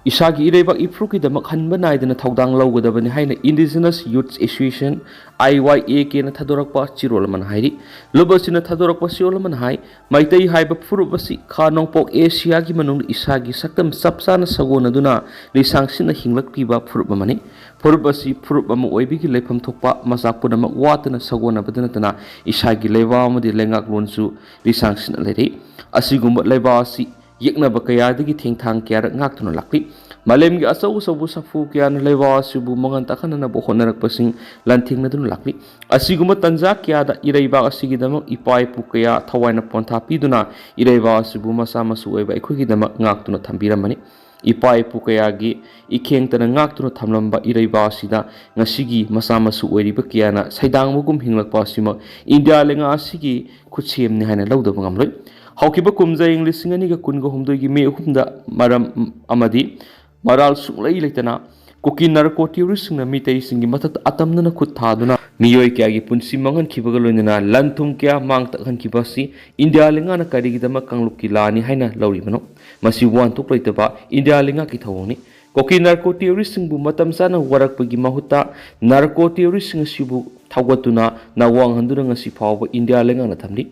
ꯏꯁꯥꯒꯤ ꯏꯔꯩꯕꯥꯛ ꯏꯐꯨꯔꯨꯞꯀꯤꯗꯃꯛ ꯍꯟꯕ ꯅꯥꯏꯗꯅ ꯊꯧꯗꯥꯡ ꯂꯧꯒꯗꯕꯅꯤ ꯍꯥꯏꯅ Indigenous Youth Association, I Y A K ꯅ ꯊꯥꯗꯣꯔꯛꯄ ꯆꯦꯔꯣꯜ ꯑꯃꯅ ꯍꯥꯏꯔꯤ꯫ ꯂꯨꯞ ꯑꯁꯤꯅ ꯊꯥꯗꯣꯔꯛꯄ ꯆꯦꯔꯣꯜ ꯑꯃꯅ ꯍꯥꯏ, ꯃꯩꯇꯩ ꯍꯥꯏꯕ ꯐꯨꯔꯨꯞ ꯑꯁꯤ ꯈꯥ ꯅꯣꯡꯄꯣꯛ ꯑꯦꯁꯤꯌꯥꯒꯤ ꯃꯅꯨꯡꯗ ꯏꯁꯥꯒꯤ ꯁꯛꯇꯝ ꯆꯞ ꯆꯥꯅ ꯁꯥꯒꯣꯟꯅꯗꯨꯅ ꯂꯤꯁꯥꯡꯁꯤꯠꯅ ꯍꯤꯡꯂꯛꯂꯤꯕ ꯐꯨꯔꯨꯞ ꯑꯃꯅꯤ꯫ ꯐꯨꯔꯨꯞ ꯑꯁꯤ ꯐꯨꯔꯨꯞ ꯑꯃ ꯑꯣꯏꯕꯒꯤ ꯂꯩꯐꯝ ꯊꯣꯛꯄ ꯃꯆꯥꯛ ꯄꯨꯝꯅꯃꯛ ꯋꯥꯠꯇꯅ ꯁꯥꯒꯣꯟꯅꯕꯗ ꯅꯠꯇꯅ ꯏꯁꯥꯒꯤ ꯂꯩꯕꯥꯛ ꯑꯃꯗꯤ ꯂꯩꯉꯥꯛꯂꯣꯟꯁꯨ ꯂꯤꯁꯥꯡꯁꯤꯠꯅ ꯂꯩꯔꯤ꯫ ꯑꯁꯤꯒꯨꯝꯕ ꯂꯩꯕꯥꯛ ꯑꯁꯤ ꯌꯦꯛꯅꯕ ꯀꯌꯥꯗꯒꯤ ꯊꯦꯡꯊꯥꯡ ꯀꯌꯥꯔꯛ ꯉꯥꯛꯇꯨꯅ ꯂꯥꯛꯂꯤ꯫ ꯃꯥꯂꯦꯝꯒꯤ ꯑꯆꯧ ꯑꯆꯧꯕ ꯁꯥꯐꯨ ꯀꯌꯥꯅ ꯂꯩꯕꯥꯛ ꯑꯁꯤꯕꯨ ꯃꯉꯥꯟ ꯇꯥꯛꯍꯟꯅꯅꯕ ꯍꯣꯠꯅꯔꯛꯄꯁꯤꯡ ꯂꯥꯟꯊꯦꯡꯅꯗꯨꯅ ꯂꯥꯛꯂꯤ꯫ ꯑꯁꯤꯒꯨꯝꯕ ꯇꯟꯖꯥ ꯀꯌꯥꯗ ꯏꯔꯩꯕꯥꯛ ꯑꯁꯤꯒꯤꯗꯃꯛ ꯏꯄꯥ ꯏꯄꯨ ꯀꯌꯥ ꯊꯋꯥꯏꯅ ꯄꯣꯟꯊꯥ ꯄꯤꯗꯨꯅ ꯏꯔꯩꯕꯥꯛ ꯑꯁꯤꯕꯨ ꯃꯆꯥ ꯃꯁꯨ ꯑꯣꯏꯕ ꯑꯩꯈꯣꯏꯒꯤꯗꯃꯛ ꯉꯥꯛꯇꯨꯅ ꯊꯝꯕꯤꯔꯝꯕꯅꯤ꯫ ꯏꯄꯥ ꯏꯄꯨ ꯀꯌꯥꯒꯤ ꯏꯈꯦꯡꯇꯅ ꯉꯥꯛꯇꯨꯅ ꯊꯝꯂꯝꯕ ꯏꯔꯩꯕꯥꯛ ꯑꯁꯤꯗ ꯉꯁꯤꯒꯤ ꯃꯆꯥ ꯃꯁꯨ ꯑꯣꯏꯔꯤꯕ ꯀꯌꯥꯅ ꯁꯩꯗꯥꯡꯕꯒꯨꯝ ꯍꯤꯡꯂꯛꯄ ꯑꯁꯤꯃꯛ ꯏꯟꯗꯤꯌꯥ ꯂꯩꯉꯥꯛ ꯑꯁꯤꯒꯤ ꯈꯨꯠꯁꯦꯝꯅꯤ ꯍꯥꯏꯅ ꯂꯧꯗꯕ ꯉꯝꯂꯣꯏ꯫ ꯍꯧꯈꯤꯕ ꯀꯨꯝꯖꯥ ꯏꯪ ꯂꯤꯁꯤꯡ ꯑꯅꯤꯒ ꯀꯨꯟꯒ ꯍꯨꯝꯗꯣꯏꯒꯤ ꯃꯦ ꯑꯍꯨꯝꯗ ꯃꯔꯝ ꯑꯃꯗꯤ ꯃꯔꯥꯜ ꯁꯨꯡꯂꯩ ꯂꯩꯇꯅ ꯀꯨꯀꯤ ꯅꯥꯔꯀꯣ ꯇꯦꯔꯣꯔꯤꯁꯁꯤꯡꯅ ꯃꯤꯇꯩꯁꯤꯡꯒꯤ ꯃꯊꯛꯇ ꯑꯇꯝꯅꯅ ꯈꯨꯠ ꯊꯥꯗꯨꯅ ꯃꯤꯑꯣꯏ ꯀꯌꯥꯒꯤ ꯄꯨꯟꯁꯤ ꯃꯥꯡꯍꯟꯈꯤꯕꯒ ꯂꯣꯏꯅꯅ ꯂꯟ ꯊꯨꯝ ꯀꯌꯥ ꯃꯥꯡ ꯇꯥꯛꯍꯟꯈꯤꯕ ꯑꯁꯤ ꯏꯟꯗꯤꯌꯥ ꯂꯩꯉꯥꯛꯅ ꯀꯔꯤꯒꯤꯗꯃꯛ ꯀꯥꯡꯂꯨꯞꯀꯤ ꯂꯥꯟꯅꯤ ꯍꯥꯏꯅ ꯂꯧꯔꯤꯕꯅꯣ? ꯃꯁꯤ ꯋꯥꯍꯟꯊꯣꯛ ꯂꯩꯇꯕ ꯏꯟꯗꯤꯌꯥ ꯂꯩꯉꯥꯛꯀꯤ ꯊꯧꯑꯣꯡꯅꯤ꯫ ꯀꯨꯀꯤ ꯅꯥꯔꯀꯣ ꯇꯦꯔꯣꯔꯤꯁꯁꯤꯡꯕꯨ ꯃꯇꯝ ꯆꯥꯅ ꯋꯥꯔꯛꯄꯒꯤ ꯃꯍꯨꯠꯇ ꯅꯥꯔꯀꯣ ꯇꯦꯔꯣꯔꯤꯁꯁꯤꯡ ꯑꯁꯤꯕꯨ ꯊꯧꯒꯠꯇꯨꯅ ꯅꯋꯥꯡꯍꯟꯗꯨꯅ ꯉꯁꯤ ꯐꯥꯎꯕ ꯏꯟꯗꯤꯌꯥ ꯂꯩꯉꯥꯛꯅ ꯊꯝꯂꯤ꯫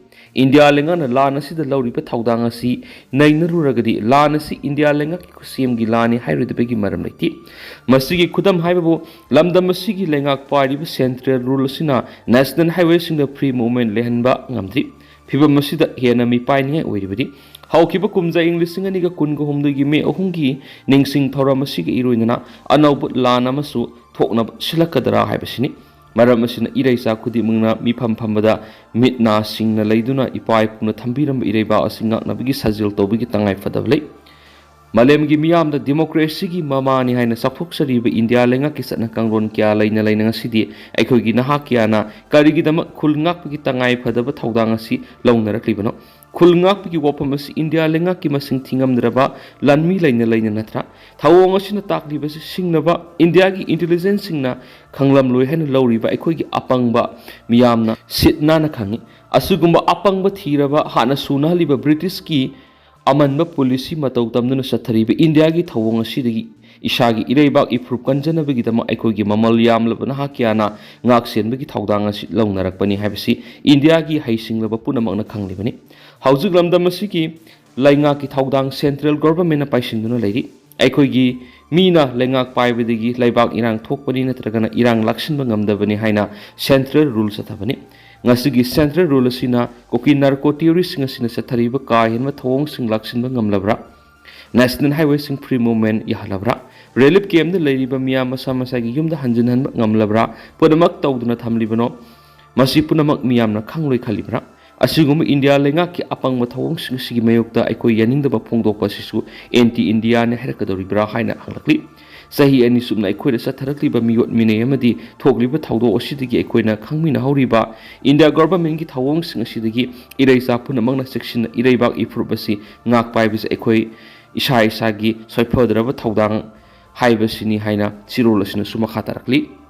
ꯏꯟꯗꯤꯌꯥ ꯂꯩꯉꯥꯛꯅ ꯂꯥꯟ ꯑꯁꯤꯗ ꯂꯧꯔꯤꯕ ꯊꯧꯗꯥꯡ ꯑꯁꯤ ꯅꯩꯅꯔꯨꯔꯒꯗꯤ ꯂꯥꯟ ꯑꯁꯤ ꯏꯟꯗꯤꯌꯥ ꯂꯩꯉꯥꯛꯀꯤ ꯈꯨꯠꯁꯦꯝꯒꯤ ꯂꯥꯟꯅꯤ ꯍꯥꯏꯔꯣꯏꯗꯕꯒꯤ ꯃꯔꯝ ꯂꯩꯇꯦ꯫ ꯃꯁꯤꯒꯤ ꯈꯨꯗꯝ ꯍꯥꯏꯕꯕꯨ ꯂꯝꯗꯝ ꯑꯁꯤꯒꯤ ꯂꯩꯉꯥꯛ ꯄꯥꯏꯔꯤꯕ ꯁꯦꯟꯇ꯭ꯔꯦꯜ ꯔꯨꯜ ꯑꯁꯤꯅ ꯅꯦꯁꯅꯦꯜ ꯍꯥꯏꯋꯦꯁꯤꯡꯗ ꯐ꯭ꯔꯤ ꯃꯨꯚꯃꯦꯟ ꯂꯩꯍꯟꯕ ꯉꯝꯗ꯭ꯔꯤ꯫ ꯐꯤꯚꯝ ꯑꯁꯤꯗ ꯍꯦꯟꯅ ꯃꯤꯄꯥꯏꯅꯤꯡꯉꯥꯏ ꯑꯣꯏꯔꯤꯕꯗꯤ ꯍꯧꯈꯤꯕ ꯀꯨꯝꯖꯥ ꯏꯪ ꯂꯤꯁꯤꯡ ꯑꯅꯤꯒ ꯀꯨꯟꯒ ꯍꯨꯝꯗꯣꯏꯒꯤ ꯃꯦ ꯑꯍꯨꯝꯒꯤ ꯅꯤꯡꯁꯤꯡ ꯊꯧꯔꯝ ꯑꯁꯤꯒ ꯏꯔꯣꯏꯅꯅ ꯑꯅꯧꯕ ꯂꯥꯟ ꯑꯃꯁꯨ ꯊꯣꯛꯅꯕ ꯁꯤꯜꯂꯛꯀꯗ꯭ꯔꯥ ꯍꯥꯏꯕꯁꯤꯅꯤ꯫ ꯃꯔꯝ ꯑꯁꯤꯅ ꯏꯔꯩꯆꯥ ꯈꯨꯗꯤꯡꯃꯛꯅ ꯃꯤꯐꯝ ꯐꯝꯕꯗ ꯃꯤꯠ ꯅꯥ ꯁꯤꯡꯅ ꯂꯩꯗꯨꯅ ꯏꯄꯥ ꯏꯄꯨꯅ ꯊꯝꯕꯤꯔꯝꯕ ꯏꯔꯩꯕꯥꯛ ꯑꯁꯤ ꯉꯥꯛꯅꯕꯒꯤ ꯁꯥꯖꯦꯜ ꯇꯧꯕꯒꯤ ꯇꯉꯥꯏ ꯐꯗꯕ ꯂꯩ꯫ ꯃꯥꯂꯦꯝꯒꯤ ꯃꯤꯌꯥꯝꯗ ꯗꯤꯃꯣꯀ꯭ꯔꯦꯁꯤꯒꯤ ꯃꯃꯥꯅꯤ ꯍꯥꯏꯅ ꯆꯥꯎꯊꯣꯛꯆꯔꯤꯕ ꯏꯟꯗꯤꯌꯥ ꯂꯩꯉꯥꯛꯀꯤ ꯆꯠꯅ ꯀꯥꯡꯂꯣꯟ ꯀꯌꯥ ꯂꯩꯅ ꯂꯩꯅ ꯉꯁꯤꯗꯤ ꯑꯩꯈꯣꯏꯒꯤ ꯅꯍꯥ ꯀꯌꯥꯅ ꯀꯔꯤꯒꯤꯗꯃꯛ ꯈꯨꯜ ꯉꯥꯛꯄꯒꯤ ꯇꯉꯥꯏ ꯐꯗꯕ ꯊꯧꯗꯥꯡ ꯑꯁꯤ ꯂꯧꯅꯔꯛꯂꯤꯕꯅꯣ? ꯈꯨꯜ ꯉꯥꯛꯄꯒꯤ ꯋꯥꯐꯝ ꯑꯁꯤ ꯏꯟꯗꯤꯌꯥ ꯂꯩꯉꯥꯛꯀꯤ ꯃꯁꯤꯡ ꯊꯤꯉꯝꯗ꯭ꯔꯕ ꯂꯥꯟꯃꯤ ꯂꯩꯅ ꯂꯩꯅ ꯅꯠꯇ꯭ꯔꯥ? ꯊꯧꯑꯣꯡ ꯑꯁꯤꯅ ꯇꯥꯛꯂꯤꯕꯁꯤ ꯁꯤꯡꯅꯕ ꯏꯟꯗꯤꯌꯥꯒꯤ ꯏꯟꯇꯦꯂꯤꯖꯦꯟꯁꯁꯤꯡꯅ ꯈꯪꯂꯝꯂꯣꯏ ꯍꯥꯏꯅ ꯂꯧꯔꯤꯕ ꯑꯩꯈꯣꯏꯒꯤ ꯑꯄꯪꯕ ꯃꯤꯌꯥꯝꯅ ꯁꯤꯠ ꯅꯥꯟꯅ ꯈꯪꯏ꯫ ꯑꯁꯤꯒꯨꯝꯕ ꯑꯄꯪꯕ ꯊꯤꯔꯕ ꯍꯥꯟꯅ ꯁꯨꯅꯍꯜꯂꯤꯕ ꯕ꯭ꯔꯤꯇꯤꯁꯀꯤ ꯑꯃꯟꯕ ꯄꯣꯂꯤꯁꯤ ꯃꯇꯧ ꯇꯝꯗꯨꯅ ꯆꯠꯊꯔꯤꯕ ꯏꯟꯗꯤꯌꯥꯒꯤ ꯊꯧꯑꯣꯡ ꯑꯁꯤꯗꯒꯤ ꯏꯁꯥꯒꯤ ꯏꯔꯩꯕꯥꯛ ꯏꯐꯨꯔꯨꯞ ꯀꯟꯖꯅꯕꯒꯤꯗꯃꯛ ꯑꯩꯈꯣꯏꯒꯤ ꯃꯃꯜ ꯌꯥꯝꯂꯕ ꯅꯍꯥ ꯀꯌꯥꯅ ꯉꯥꯛ ꯁꯦꯟꯕꯒꯤ ꯊꯧꯗꯥꯡ ꯑꯁꯤ ꯂꯧꯅꯔꯛꯄꯅꯤ ꯍꯥꯏꯕꯁꯤ ꯏꯟꯗꯤꯌꯥꯒꯤ ꯍꯩꯁꯤꯡꯂꯕ ꯄꯨꯝꯅꯃꯛꯅ ꯈꯪꯂꯤꯕꯅꯤ꯫ ꯍꯧꯖꯤꯛ ꯂꯝꯗꯝ ꯑꯁꯤꯒꯤ ꯂꯩꯉꯥꯛꯀꯤ ꯊꯧꯗꯥꯡ ꯁꯦꯟꯇ꯭ꯔꯦꯜ ꯒꯣꯚꯔꯟꯃꯦꯟꯠꯅ ꯄꯥꯏꯁꯤꯟꯗꯨꯅ ꯂꯩꯔꯤ꯫ ꯑꯩꯈꯣꯏꯒꯤ ꯃꯤꯅ ꯂꯩꯉꯥꯛ ꯄꯥꯏꯕꯗꯒꯤ ꯂꯩꯕꯥꯛ ꯏꯔꯥꯡ ꯊꯣꯛꯄꯅꯤ ꯅꯠꯇ꯭ꯔꯒꯅ ꯏꯔꯥꯡ ꯂꯥꯛꯁꯤꯟꯕ ꯉꯝꯗꯕꯅꯤ ꯍꯥꯏꯅ ꯁꯦꯟꯇ꯭ꯔꯦꯜ ꯔꯨꯜ ꯆꯠꯊꯕꯅꯤ꯫ ꯉꯁꯤꯒꯤ ꯁꯦꯟꯇ꯭ꯔꯦꯜ ꯔꯨꯜ ꯑꯁꯤꯅ ꯀꯨꯀꯤ ꯅꯥꯔꯀꯣ ꯇꯦꯔꯣꯔꯤꯁꯁꯤꯡ ꯑꯁꯤꯅ ꯆꯠꯊꯔꯤꯕ ꯀꯥ ꯍꯦꯟꯕ ꯊꯧꯑꯣꯡꯁꯤꯡ ꯂꯥꯛꯁꯤꯟꯕ ꯉꯝꯂꯕ꯭ꯔꯥ? ꯅꯦꯁꯅꯦꯜ ꯍꯥꯏꯋꯦꯁꯤꯡ ꯐ꯭ꯔꯤ ꯃꯨꯚꯃꯦꯟꯠ ꯌꯥꯍꯜꯂꯕ꯭ꯔꯥ? ꯔꯤꯂꯤꯐ ꯀꯦꯝꯞꯇ ꯂꯩꯔꯤꯕ ꯃꯤꯌꯥꯝ ꯃꯁꯥ ꯃꯁꯥꯒꯤ ꯌꯨꯝꯗ ꯍꯟꯖꯤꯟꯍꯟꯕ ꯉꯝꯂꯕ꯭ꯔꯥ? ꯄꯨꯝꯅꯃꯛ ꯇꯧꯗꯨꯅ ꯊꯝꯂꯤꯕꯅꯣ? ꯃꯁꯤ ꯄꯨꯝꯅꯃꯛ ꯃꯤꯌꯥꯝꯅ ꯈꯪꯂꯣꯏ ꯈꯜꯂꯤꯕ꯭ꯔꯥ? ꯑꯁꯤꯒꯨꯝꯕ ꯏꯟꯗꯤꯌꯥ ꯂꯩꯉꯥꯛꯀꯤ ꯑꯄꯪꯕ ꯊꯧꯑꯣꯡꯁꯤꯡ ꯑꯁꯤꯒꯤ ꯃꯥꯌꯣꯛꯇ ꯑꯩꯈꯣꯏ ꯌꯥꯅꯤꯡꯗꯕ ꯐꯣꯡꯗꯣꯛꯄ ꯑꯁꯤꯁꯨ ꯑꯦꯟꯇꯤ ꯏꯟꯗꯤꯌꯥꯅꯤ ꯍꯥꯏꯔꯛꯀꯗꯧꯔꯤꯕ꯭ꯔꯥ ꯍꯥꯏꯅ ꯍꯪꯂꯛꯂꯤ꯫ ꯆꯍꯤ ꯑꯅꯤ ꯆꯨꯞꯅ ꯑꯩꯈꯣꯏꯗ ꯆꯠꯊꯔꯛꯂꯤꯕ ꯃꯤꯑꯣꯠ ꯃꯤꯅꯩ ꯑꯃꯗꯤ ꯊꯣꯛꯂꯤꯕ ꯊꯧꯗꯣꯛ ꯑꯁꯤꯗꯒꯤ ꯑꯩꯈꯣꯏꯅ ꯈꯪꯃꯤꯟꯅꯍꯧꯔꯤꯕ ꯏꯟꯗꯤꯌꯥ ꯒꯣꯚꯔꯟꯃꯦꯟꯠꯀꯤ ꯊꯧꯑꯣꯡꯁꯤꯡ ꯑꯁꯤꯗꯒꯤ ꯏꯔꯩꯆꯥ ꯄꯨꯝꯅꯃꯛꯅ ꯆꯦꯛꯁꯤꯟꯅ ꯏꯔꯩꯕꯥꯛ ꯏꯐꯨꯔꯨꯞ ꯑꯁꯤ ꯉꯥꯛ ꯄꯥꯏꯕꯁꯤ ꯑꯩꯈꯣꯏ ꯏꯁꯥ ꯏꯁꯥꯒꯤ ꯁꯣꯏꯐꯗ꯭ꯔꯕ ꯊꯧꯗꯥꯡ ꯍꯥꯏꯕꯁꯤꯅꯤ ꯍꯥꯏꯅ ꯆꯦꯔꯣꯜ ꯑꯁꯤꯅꯁꯨ ꯃꯈꯥ ꯇꯥꯔꯛꯂꯤ꯫